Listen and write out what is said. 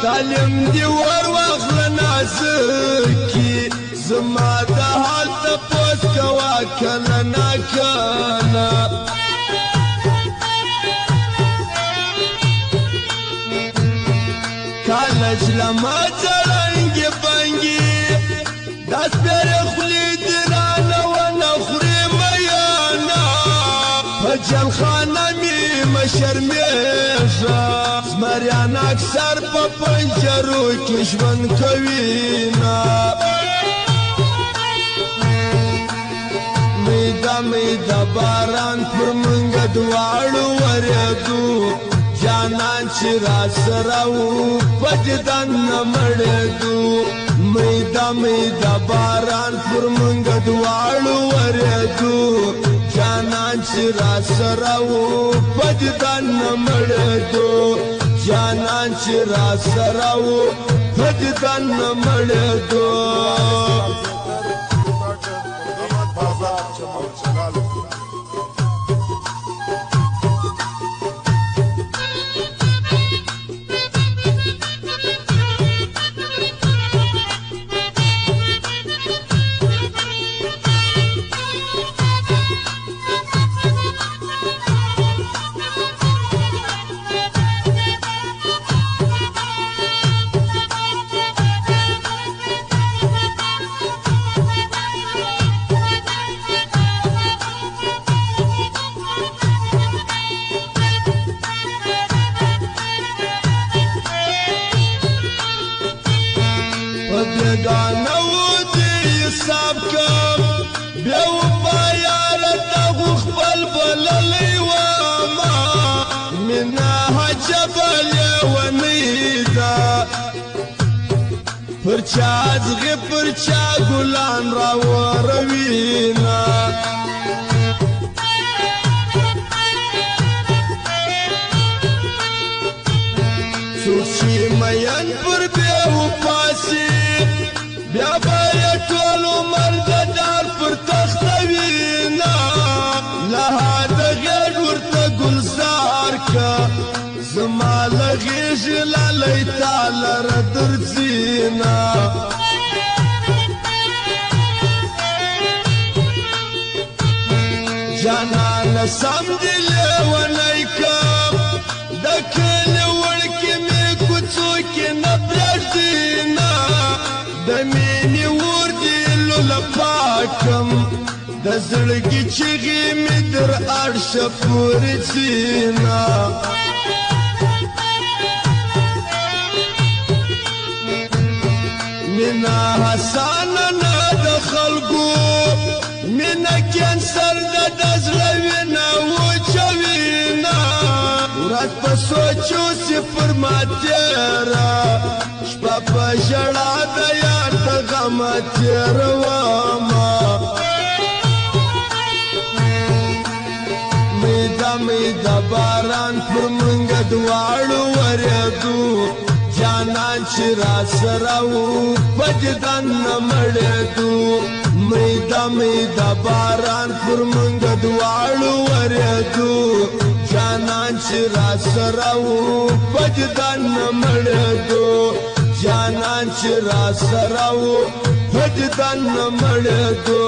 تعلیم دی ور واخله نازکی، زما د حال تپوس کوه کله نا کله. کالج له ما ځړنګې بنګي، دا سپېرې خولې دي رانه ونه خوري میانه. په جلخانه مې مه شرمېږه، زمریان اکثر په پنجرو کې ژوند کوي نه. میده میده باران پر مونږ دواړو ورېدو، جانان چې راسره وو په دیدن نه مړېدو. میده میده باران پر مونږ دواړو ورېدو، جانان چې راسره وو په دیدن نه مړېدو. جانان چې راسره وو په دیدن نه مړېدو. بیګانه وو دې حساب کم، بیا وفا یاره تا خو خپل بللی ومه. مینه عجبه لېونۍ ده، پر چا ازغي پر چا ګلان راوروینه. څوک چې مین پر بې وفا سي، بیا به یې ټول عمر د دار پر تخته وینه. له د غېږ ورته ګلزار که، زما له غېږې لالی تا لره درځینه. جانانه سم دي لېونی کم، د کلي وړکي مې کوڅو کې نه پرېږدینه. د مینې ور دي لوله پاکم، د زړګي چیغې مې در عرشه پورې ځینه. مینه اسانه نه د خلکو، مینه کینسر ده د زړه وینه وچوینه. ورځ په سوچو سي پر ما تېره، شپه په ژړا د یار د غمه تېرومه. میده میده باران پر مونږ دواړو ورېدو، جانان چې راسره وو په دیدن نه مړېدو. میده میده باران پر مونږ دواړو ورېدو، جانان چې راسره وو په دیدن نه مړېدو. جانان چې راسره وو په دیدن نه مړېدو.